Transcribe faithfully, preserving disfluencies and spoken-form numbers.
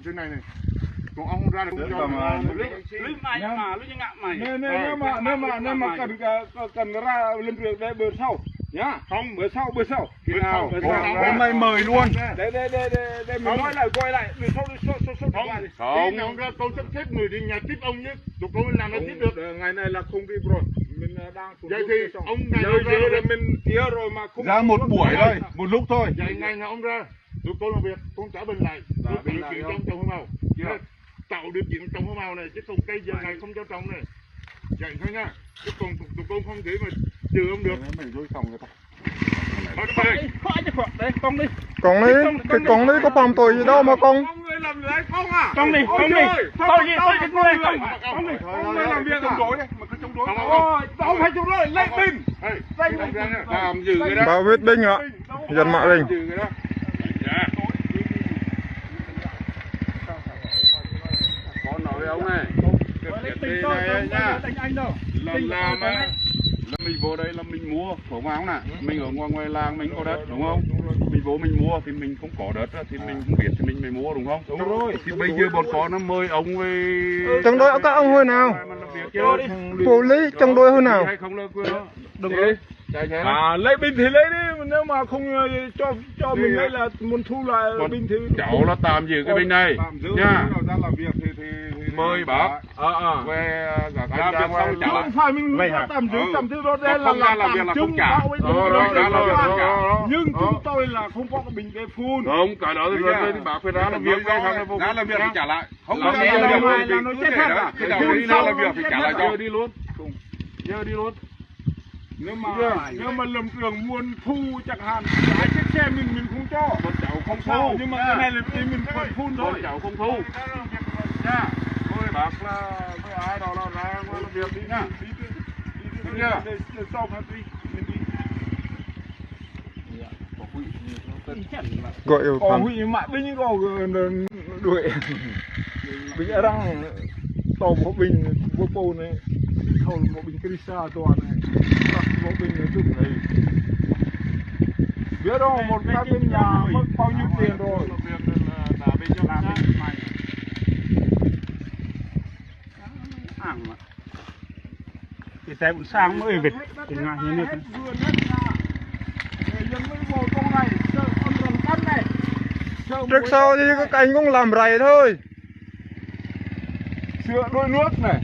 Thế này này. Còn ông ra là cũng cho mà. Lui, lui mày mà, lui ngạ mày. Nè, nè, nè mà, nè mà, nè mà cần, cần, cần ra lên trường để bơi sau. Nhá. Không, bơi sau, bơi sau. Bơi sau, bơi sau. Hôm nay mời luôn. Đây, đây, đây, đây, đây, mình nói lại, gọi lại. Đi sau, đi sau, sau, sau, đi qua đi. Không. Tí nào ông ra, tôi sắp xếp người đi nhà tiếp ông nhé. Tụi tôi làm nó tiếp được. Ờ, ngày này là không đi rồi. Mình, ờ, đang xuống. Vậy thì ông này ra là mình tía rồi mà không. Ra một buổi thôi, một lúc thôi. Vậy ngày nào ông ra, tụi tôi làm việc, con trả bình lại. Dạ, bình lại. Trong, trong hư màu. Dạ. Tạo điều kiện trong hư màu này, chứ không cây giờ này không cho trồng này. Vậy thôi nha. Chứ còn tụi, tụi con không thể mà trừ ông được. Mình dối phòng người ta. Thôi, thôi. Thôi, thôi, đấy, con đi. Con đi, cái con đi có phạm tội gì đâu mà con. Con đi, con đi. Con đi, con đi, con đi. Con đi. Con đi làm việc chống đối đấy, mà cứ chống đối. Không, không, không. Ôi, đâu phải chống đối, lấy binh. Ê, làm gì vậy đó? Bảo vệ binh ạ. Dân mạo binh. Làm gì vậy đó? Dạ. Có nói với ông này. Cái việc này nha. Làm, làm á, là mình vô đây là mình mua, có phải không nè? Mình ở ngoài, ngoài làng mình có đất, đúng không? Mình vô mình mua thì mình không có đất á, thì mình không biết thì mình mới mua, đúng không? Đúng rồi. Thì bây giờ bọn con nó mời ông về. Chống đối các ông hồi nào? Vô lý, chống đối hồi nào? Hay không là quyền đó. Đồng ý. Chạy thế. À, lấy binh thì lấy đi, nếu mà không, ờ, cho, cho mình lấy là muốn thu lại binh thì cháu là tạm giữ cái binh này nha. Tạm giữ, khi nào ra làm việc thì, thì, thì mời bác. Ờ, ờ. Về, ờ, cả làm việc xong trả lại. Không phải mình tạm giữ, tạm giữ đó, đây là làm việc là không trả. Bảo vệ, ờ, đó, đó, đó, đó, đó. Nhưng chúng tôi là không có cái bình để phun. Không, cái đó thì, thì bác phải ra làm việc, ra làm việc thì trả lại. Không có làm việc thì trả lại. Phun xong đi làm việc thì trả lại cho. Đi luôn. Giờ đi luôn. Nếu mà, nếu mà lâm trường muốn thu chẳng hạn, hai chiếc xe mình, mình không cho. Bọn cháu không thu. Nhưng mà cái này là tí mình còn phun thôi. Bọn cháu không thu. Nha. Thôi bác là, thôi ai đó là ra ngoài làm việc đi nha. Được chưa? Để, để sau phát đi, mình đi. Gọi yêu cầu. Ôi, mẹ binh có đuổi. Binh arăng tàu bộ binh, bộ bộ này, thầu bộ binh Krista toàn này. Các bộ binh này chút này. Biết đâu, một cái binh nhà mất bao nhiêu tiền rồi. Ăn mà. Cái tay cũng sang mới vịt, cái ngại như nước. Trước sau thì các anh cũng làm rầy thôi. Sửa đuổi nước này.